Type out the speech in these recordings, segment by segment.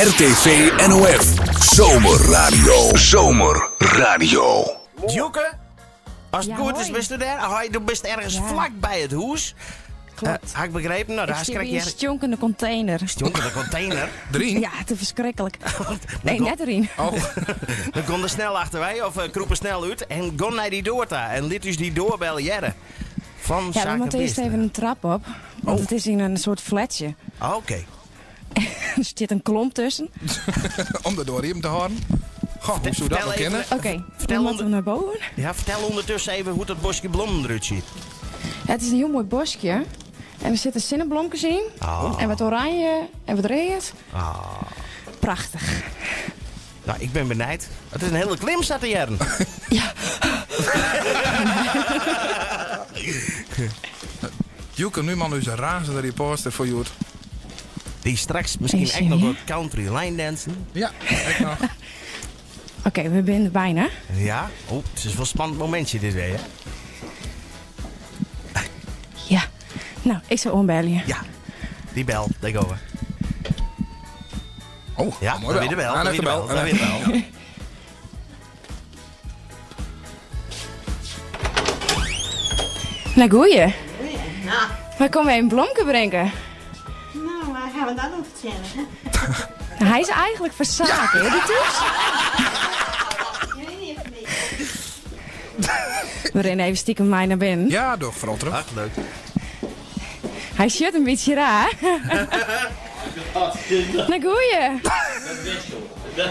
RTV NOF Zomerradio. Zomerradio. Djoeke, as it Ja, goed is, hoi. bist do dêr? Hoi, do bist ergens Ja. flak by it hûs. Klopt. Ha ik begrepen? No, Ik daar zit krek bij een je stjonkende container. Stjonkende container. Erin? Ja, te verschrikkelijk. Nee, net erin. Oh, Dan kom er snel achterwij of kroepen snel uit en gon naar die door daar en liet dus die doorbellen jaren. Van Ja, we Zaken moeten eerst Bisten. even een trap op. Want Oh. het is in een soort flatje. Ah, Oké. Er zit een klomp tussen. om de door hem te houden. Goh, hoe zou dat Vertel nog even- kennen? Oké, Vertel dan moeten we onder- naar boven. Ja, vertel ondertussen even hoe dat bosje bloemen eruit ziet. Ja, het is een heel mooi bosje. En er zitten zinnenblomkes in. Ah. En wat oranje en wat rood. Ah. Prachtig. Nou, ik ben benijd. Het is een hele klim, staat er jaren. Ja, Joeke Numan is een razende reporter voor Joet. Die straks misschien Even echt nog zien, wat country line dansen. Ja, ik nog. oké, we zijn er bijna. Ja. Oh, het is wel een spannend momentje dit weer, hè? Ja. Nou, ik zal ombellen. Ja. Die bel, daar gaan we. Oh, Ja, mooi dan weer de bel. Aan Dan de weer de bel. bel. Dan weer de bel. Nou, goeie. Wij komen even blomke brengen. Nou, waar gaan we dat over vertellen? Nou, hij is eigenlijk verzaken, hè, die toets? Jullie niet even mee. We rennen even stiekem mij naar binnen. Ja, doch, vooral terug. Ach, leuk. Hij zit een beetje raar. Nou, goeie. Dat wist u. Ja,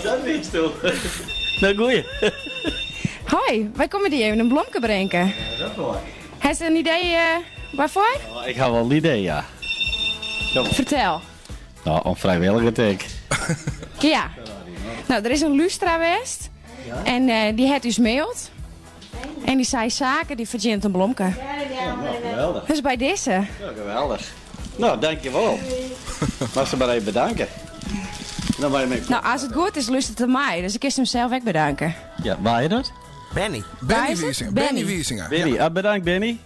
dat wist u. Nou, goeie. Hoi, wij komen die even een blomke brengen. Dat hoor. Heeft u een idee eh, waarvoor? Ik heb wel een idee, ja. Vertel. Nou, een vrijwillige tik. Ja. Nou, er is een Lustra West. En eh, die het dus mailt. En die zei zaken, die verdient een blomke. Nou, geweldig. Dus bij deze. Ja, geweldig. Nou, dankjewel. Mag ze maar even bedanken. Dan ben je mee. Nou, als het goed is, lust het aan mij. Dus ik is hem zelf ook bedanken. Ja, waar je dat? Benny. Waar Benny is het? Wiesinger. Benny Benny. Wiesinger. Benny. Ah, bedankt, Benny.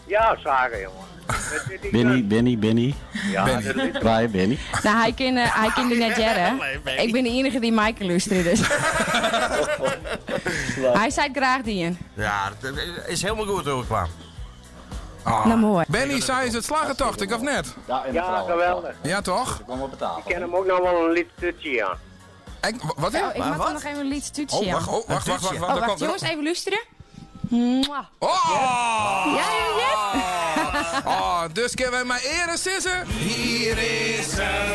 Ja, zagen, jongen. Dat weet ik Benny, Benny, Benny. Ja, Benny. dat weet ik. Waar je Benny? Nou, hij kan, eh, hij kan er net jaren. Nee, Benny. Ik ben de enige die mij kan luisteren, dus. hij zei het graag die in. Ja, dat is helemaal goed overkwam. Ah. Nou, mooi. Benny, zei is het slagentocht, ik of net? Ja, en Ja, geweldig. Ja, toch? Ik kom op tafel. Ik ken hem ook nog wel een liedje aan. Ik, wat is? Oh, ik Maar mag wat? dan nog even een lied toetsen. Oh, wacht, oh, wacht, wacht, wacht. Oh, daar wacht, komt- jongens, even luisteren. Mwah. Oh! Ja, ja, ja. Oh, dus kunnen wij maar eren, sissen. Hier is een